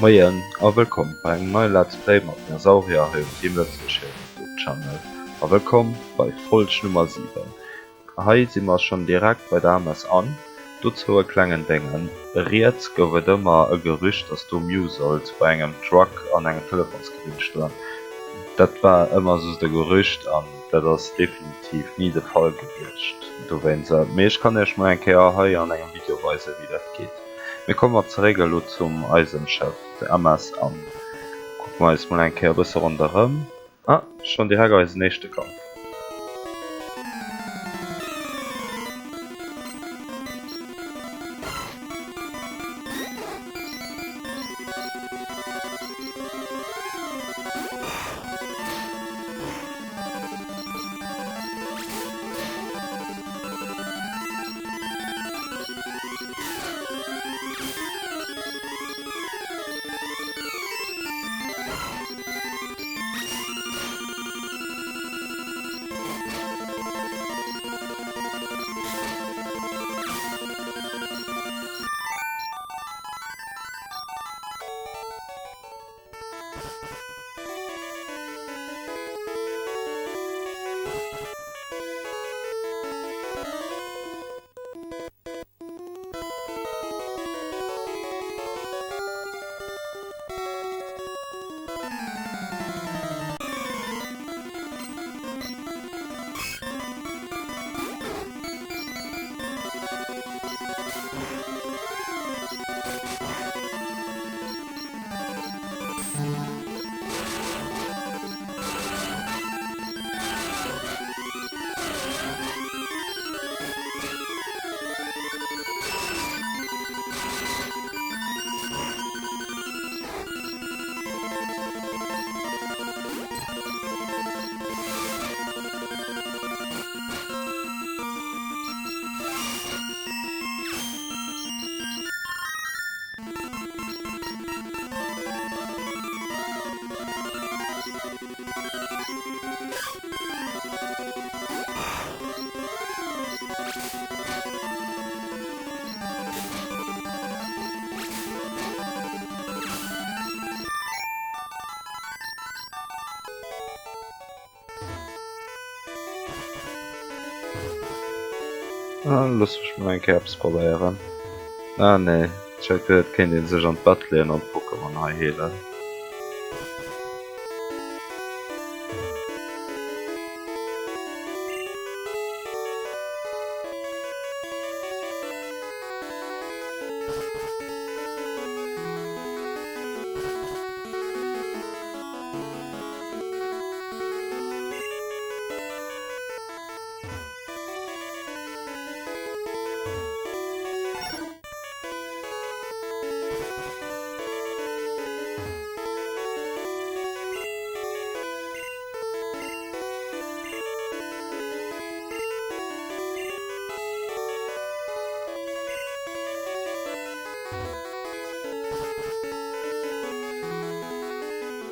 Moien a wëllkomm bei engem neie Let's Play mat Dinosaurier hei um Team Lëtzebuerg hirem Youtube Channel a wëllkomm bei Folg Nummer 7. Hei si mer schonn direkt bei der MS an dozou e klengen Déngen. Riets gouf et ëmmer e Gerücht dass do Mew sollt bei engem Truck an engem Telefonskabinn stoen. Dat war ëmmer just e Gerücht an dat ass definitiv ni de Fall gewiescht dowéinst. Mee ech kann iech mol eng Kéier hei an engem Video weisen wéi dat geet. Mee komme mer zeréck elo zum eisem Schëff, de MS an kucke mer eis mol eng Kéier e bësse ronderëm. Ah, schonn direkt eisen éischte Kampf. Ah, looss mech mol eng Kéier eppes probéieren. Ah nee, ech hat geduet et kéint een sech an d'Bett leeën an d'Pokémon hei heelen.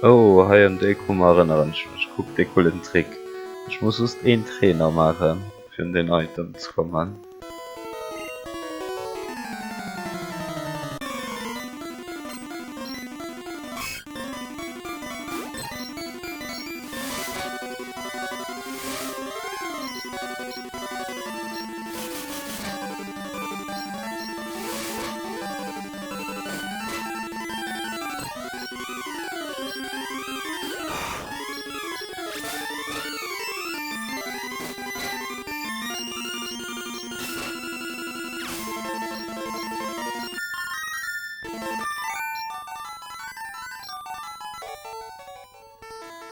Oh, hei un déi Kummer erënneren ech mech. Kuck, dee coolen Trick. Ech muss just een Trainer maachen, fir un deen Item ze kommen.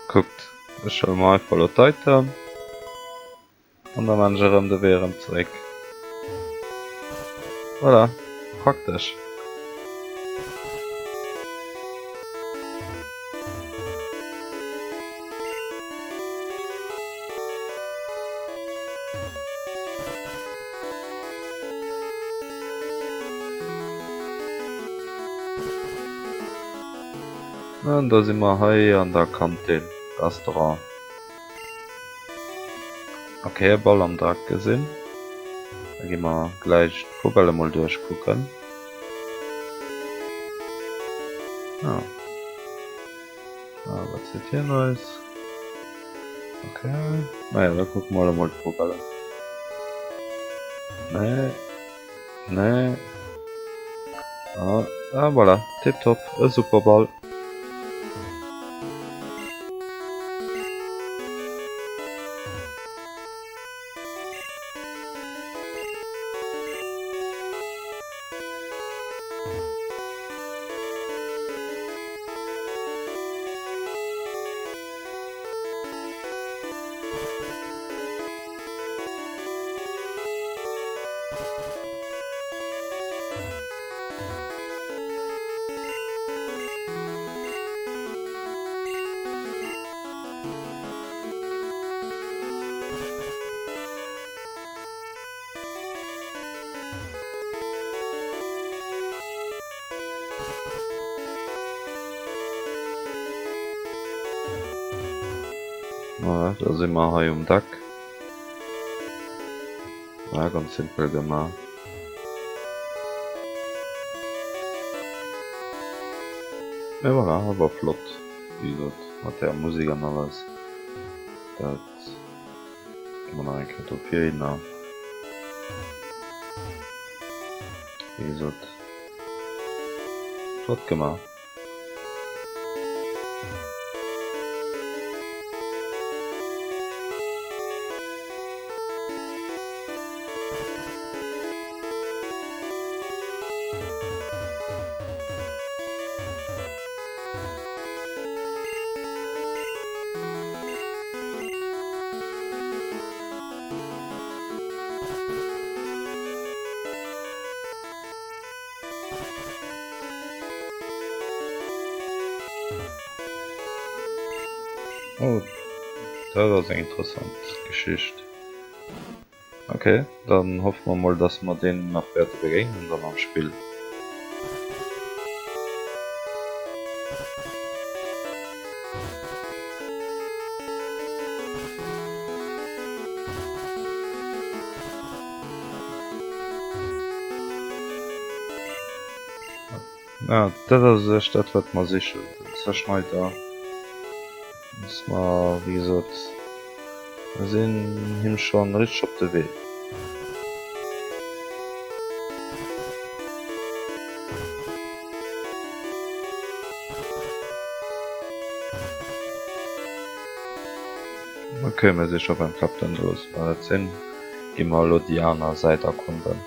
Kuckt, ech huele mer einfach elo d'Item. An da maan ech erëm de Wee erëm zeréck. Voilà, praktesch. An da si mer hei an der Kantin, Restaurant. Ok, e Ball am Dreck gesinn. Da gi mer gläich d'Poubelle mol duerchkucken. Ah. Ah, wat seet hien eis? Okay. Naja, da kucke mer elo mol d'Pokalen. Nee. Nee. Ah, ah voilà. Tipptopp. E Superball. Voilà, da si mer hei um Deck. Ja, ganz simpel gemaach. Mee voilà, awer flott, wéi gesot, mat där Musek an alles. Dat gi mer nach eng Kéier do virhinner. Wéi gesot, flott gemaach. Oh, dat ass eng interessant Geschicht. Ok, dann hoffe mer mol dass mer deenen nach wäerte begéinen dann am Spill. Ja, dat ass u sech dat wat mer sichen, den Zerschneider. Muss mer, wéi gesot, mer sinn him schonn richteg op de Wee. Ok, mir si scho beim Captain, da loosse mer dat sinn. Gi mer elo déi aner Säit erkunden.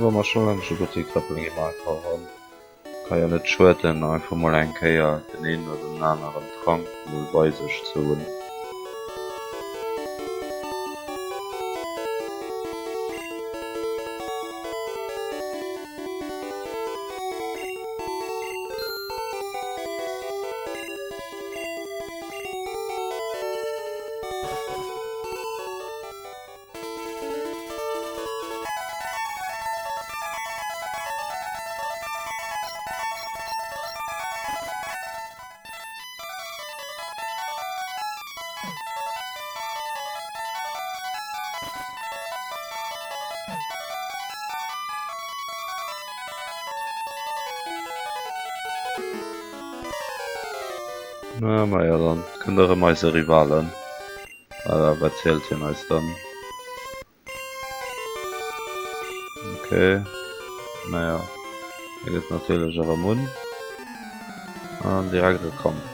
Wa mer scho laanscht e Buttek trëppelen, gi mer einfach eran. Ka jo net schueden einfach mol eng Kéier den een oder den aneren Trank mol bei sech ze hunn. Na maja, dann kënnt erëm eise Rivalen. Oder wat zielt hien eis dann? Okay. Naja. E gëtt natierlech erëm un. An direkt e Kampf.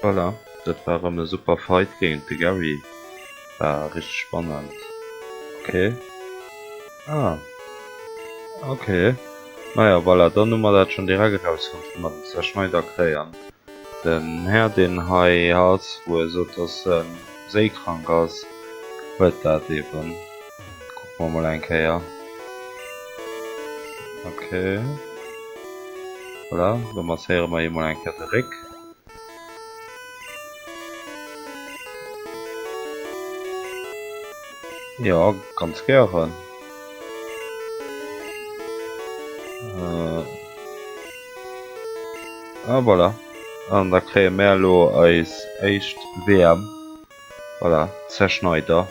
Voilà, dat war erëm e super Fight géint de Gary. War richteg spannend. Ok. Ah. Ok. Naja, voilà, dann hu mer dat schonn direkt erausfonnt, wou mer den Zerschneider kréien. Den Här, deen hei ass, wou e sot, dass e séikrank ass, huet dat eben. Kucke mer mol eng Kéier. Ok. Voilà, da masséiere mer him mol eng Kéier de Réck. Jo, ganz gären. Ah voilà, an da kréie mär elo eis éischt WM. Voilà, Zerschneider.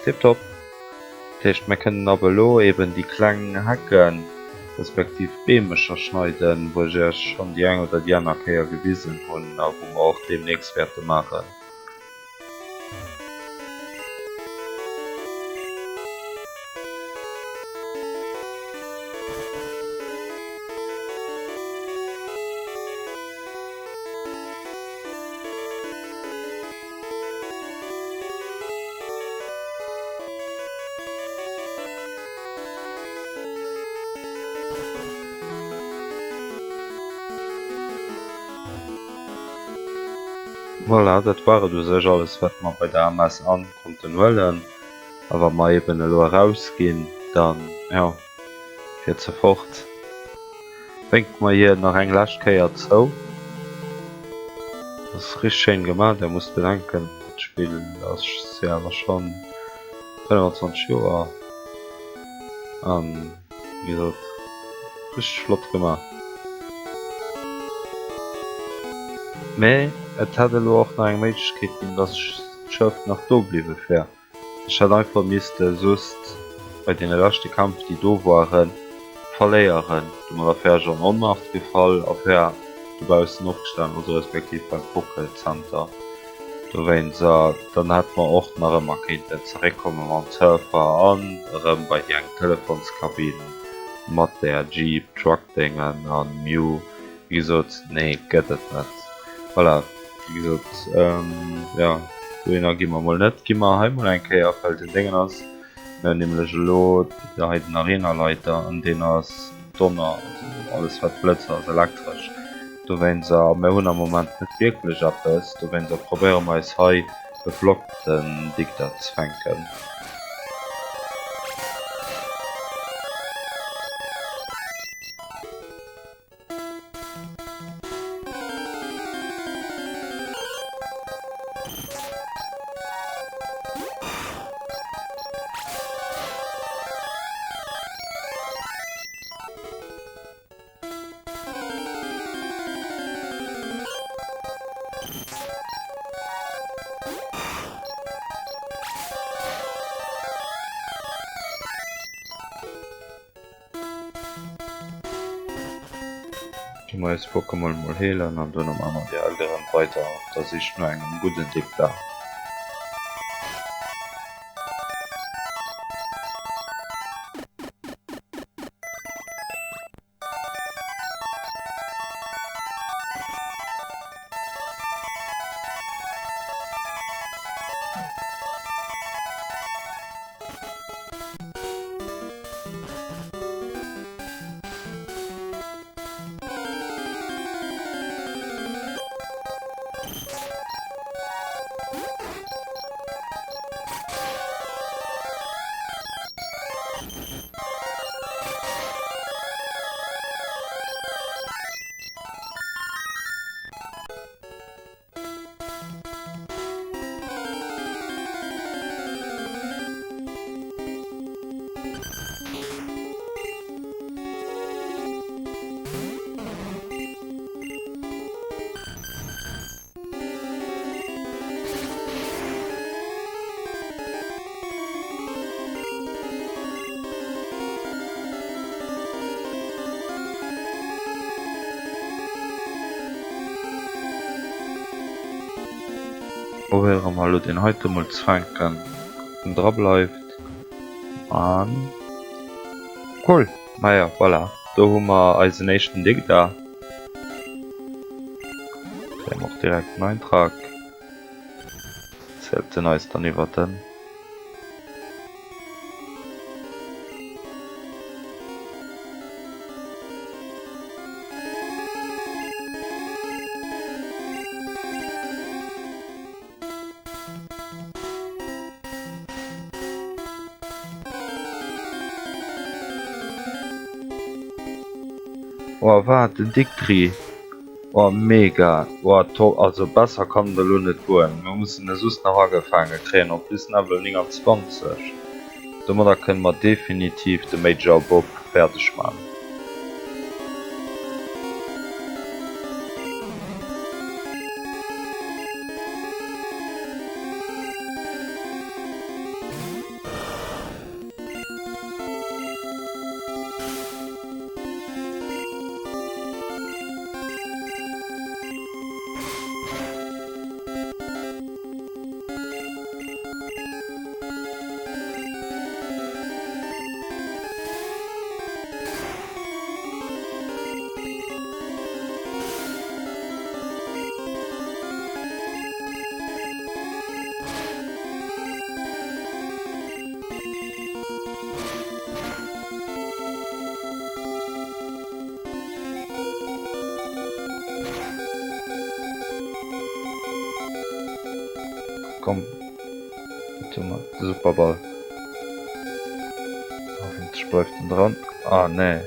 Tiptop. Dat heescht, mir kënnen ab elo eben déi kleng Hecken, respektiv Beemecher schneiden, wou ech iech schonn déi eng oder déi aner Kéier gewisen hunn a wou mer och deemnächst wäerte maachen. Voilà, dat war et u sech alles wat mer bei der MSN konnten huelen. A wa mer eben elo erausginn, dann, jo, fiert se fort. Wénke mer hir nach eng lescht Kéier zou. Ass richteg schéin gemaach, der musst bedenken d'Spill ass jo awer schon 25 Joer an wéi gesot richteg flott gemaach. Mee et hätt elo och nach eng Méiglechkeet ginn dass d'Schëff nach do bliwwe wär. Ech hätt einfach misste soss bei deene leschte Kämpf déi do waren verléieren. Domadder wär ech an Onmacht gefall a wär dobaussen opgestan, also respektiv beim Pokécenter dowéinst. A dann hätte mer och nach ëmmer kéinten zeréckkomme mam Surfer an erëm bei déi eng Telefonskabinn mat där Jeep Truck Déngen an Mew. Wéi gesot, nee gëtt et net. Voilà, wéi gesot, jo, dohinner gi mer mol net. Gi mer hei mol eng Kéier, well den Déngen ass, mir hunn nämlech elo hei den Arenaleiter an deen ass Donner, also alles wat Blëtzer ass elektresch. Dowéinst, a mir hunn am Moment net wierklech eppes, dowéinst probéiere mer eis hei e flotten Digda ze fänken. Gi mer eis Pokémon mol heelen an duerno maache mer direkt erëm weider op der Sich no engem gudden Digda. Probéiere mer elo deen heite mol ze fänken, ob en dra bleift. An cool, maja voilà, do hu mer eisen éischten Digda. Kréie mer och direkt en Eintrag. Zielt en eis dann iwwer den. Oh wat en Dictri! Oh mega! Oh top! Also besser kann et elo net goen. Mir mussen e just nach agefaange kréien en plus Level 29. Domadder kënne mer definitiv de Major Bob fäerdeg man. Komm, et hu mer de Superball. Hoffentlech bleift en dran. Ah nee.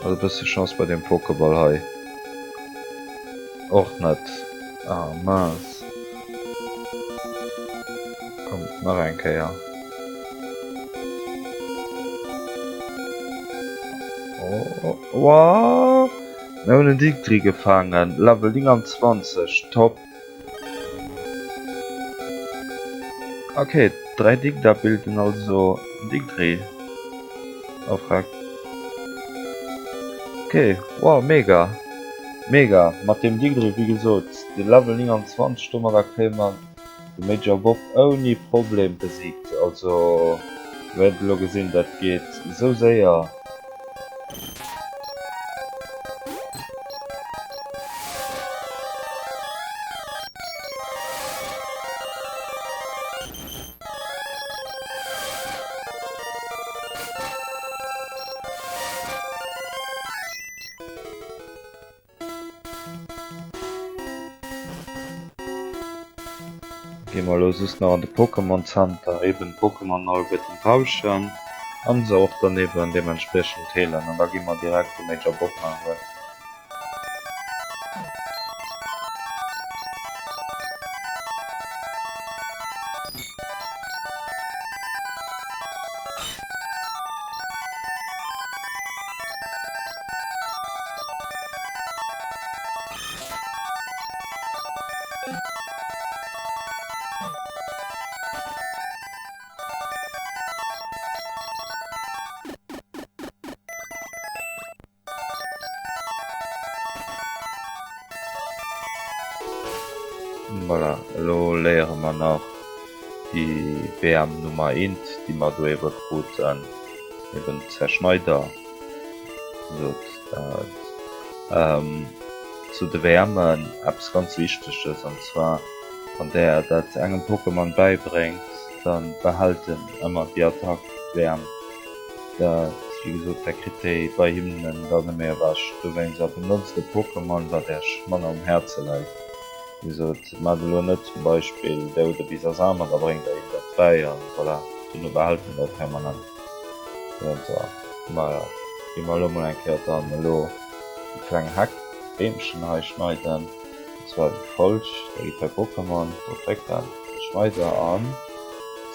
Also e bësse Chance bei deem Pokéball hei. Och net. Ah mince. Komm, nach eng Kéier. Oh, wow. Mir hunn en Digdri gefaangen. Level 29, top. Okay, 3 Digda bilden also en Digdri. Oh, freck. Okay, wow, mega. Mega, mat deem Digdri, wéi gesot, de Level 29, domadder kréie mer de Major Bob ouni Problem besiegt. Also, dir wäert elo gesinn, dat geet esou séier. Gi mer elo just nach an de Pokémon Center, eben d'Pokémon alleguerten tauschen an se och dann eben deementspriechend heelen an da gi mer direkt de Major Bob maachen. Voilà, elo léiere mer nach déi WM Nummer eent, déi mer do ebe kruten, eben Zerschneider. Sot dat zu de WMen eppes ganz Wichteges, an zwar wann där dat engem Pokémon bäibréngt, da behält en ëmmer déi Attack WM. Dat, wéi gesot, dat kritt déi bei him dann net méi ewech. Dowéinst a benotzt e Pokémon wat äech manner um Häerze läit. Wéi gesot, maacht elo net zum Beispill där hutt e Bisasam an da bréngt der him dat bäi an voilà, duerno behält en dat permanent. Maja, gi mer elo mol eng Kéier dann elo déi kleng Heck, Beemchen hei schneiden. An zwar wéi folgt, Da gitt bei Pokémon, do dréckt der de Schneider an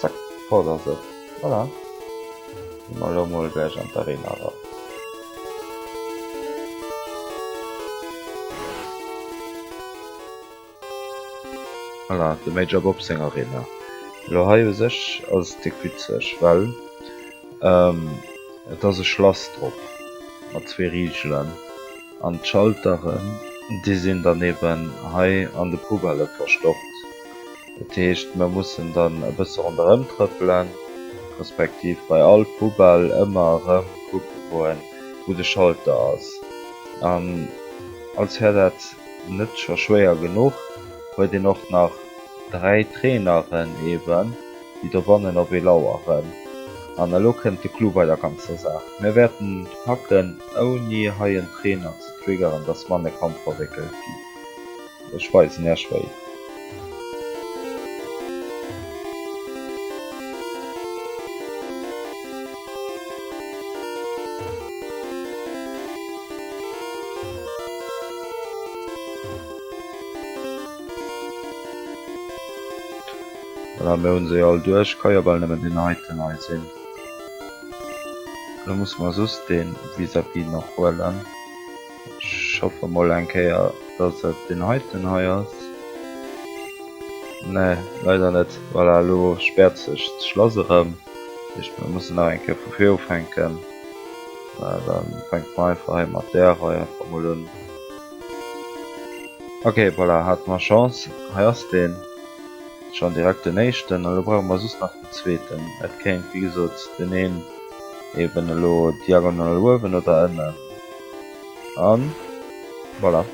zack, fort ass et. Voilà, gi mer elo mol gläich an d'Arena eran. Voilà, de Major Bob seng Arena. Elo hei u sech ass et déck witzeg, well et ass e Schlass drop mat zwee Rigelen an d'Schalteren déi sinn dann eben hei an de Poubellë verstoppt. Dat heescht mir mussen dann e bësse ronderëm trëppelen. Respektiv bei all Poubelle ëmmer erëm kucke goen, wou de Schalter ass. An als wär dat net scho schwéier genuch, huet een och nach 3 Traineren eben, déi dobannen op ee laueren. An elo kënnt de Clou bei der ganzer Saach, Mir wäerten et packen, ouni hei en Trainer ze triggeren, dass mer an e Kampf verwéckelt ginn. Ech weisen Iech wéi. Voilà, mir hunn se jo all duerch. Ka jo bal nëmmen deen heiten hei sinn. Elo musse mer soss dee vis-à-vis nach huelen. Ech hoffe mol eng Kéier dass et deen heiten hei ass. Nee, leider net. Voilà, elo späert sech d'Schlass erëm. Dat heescht mir mussen nach eng Kéier vu vir ufänken. Voilà, da fänke mer einfach hei mat där Rei einfach mol un. Ok, voilà, hate mer Chance. Hei ass deen schonn direkt den éischten. Elo brauche mer just nach den zweeten. Et kéint wéi gesot deen een eben elo diagonal uewen oder ënnen. An voilà,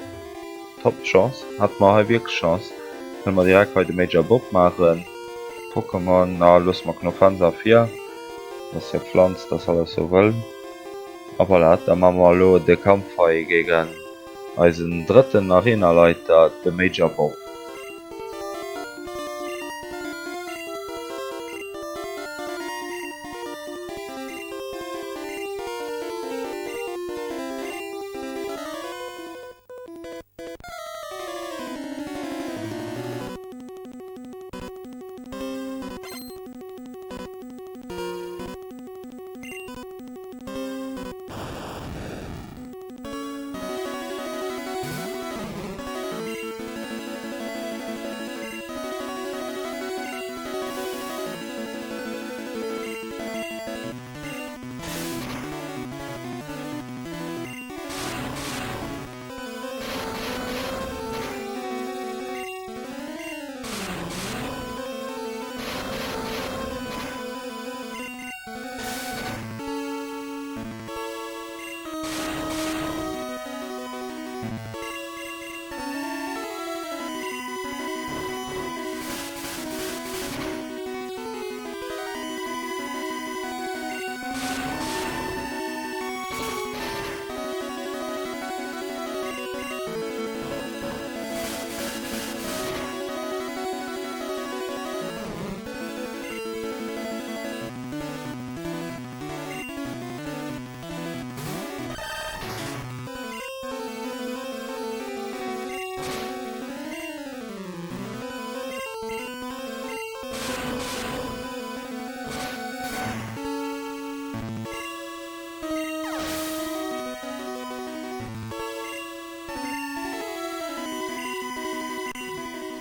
top Chance, hat mer hei wierklech Chance. Kënne mer direkt hei de Major Bob maachen. Pokémon, na loosse mer Knofensa vir, dat ass jo Pflanz, dat ass alles sou wëll. A voilà, da maache mer elo de Kampf hei géigen eisen drëtten Arenaleiter, de Major Bob.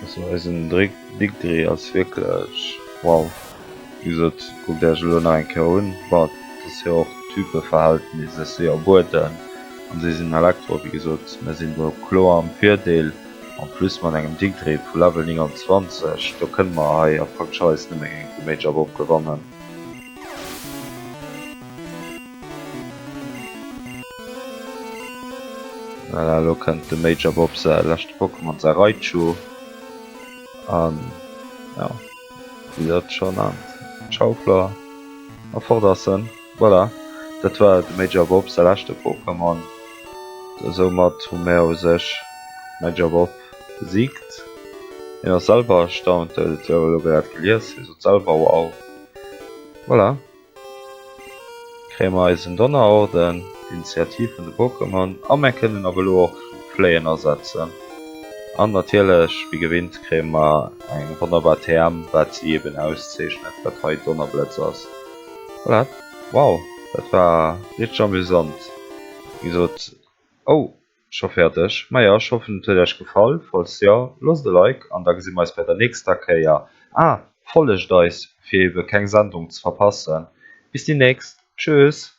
Also eisen Digdri ass wierklech wow. Wéi gesot, kuckt Iech elo nach eng Kéier un. Bon, et ass jo och d'Typeverhältnis, ech si jo Bueden an si sinn Elektro. Wéi gesot, mir sinn do kloer am Virdeel. En plus mat engem Digdri vu Level 29, do kënne mer hei a praktesch alles nëmme géint de Major Bob gewannen. Voilà, elo kënnt de Major Bob säi leschte Pokémon, säi Raichu. An ja, wéi dat scho nannt. Ciao Flor. A fort ass en. Voilà, dat war de Major Bob säi leschte Pokémon. Soumat hu mär u sech Major Bob besiegt. Hien ass selwer erstaunt, huet et jo elo grad gelies, hie sot selwer wow. Voilà, kréie mer eisen Donnerorden, d'Initiativ vun de Pokémon a mär kënnen ab elo och Fléien asetzen. An natierlech, wéi gewinnt, kréie mer eng wonnerbar TM, wat si eben auszeechnet, wat hei Donnerblëtz ass. Voilà, wow, dat war richteg amüsant. Wéi gesot, oh, scho fäerdeg. Maja, ech hoffen et huet iech gefall. Falls jo, loosst e Like an da gesi mer eis bei der nächster Kéier. Ah, follegt eis fir ebe keng Sendung ze verpassen. Bis déi nächst, tschüss!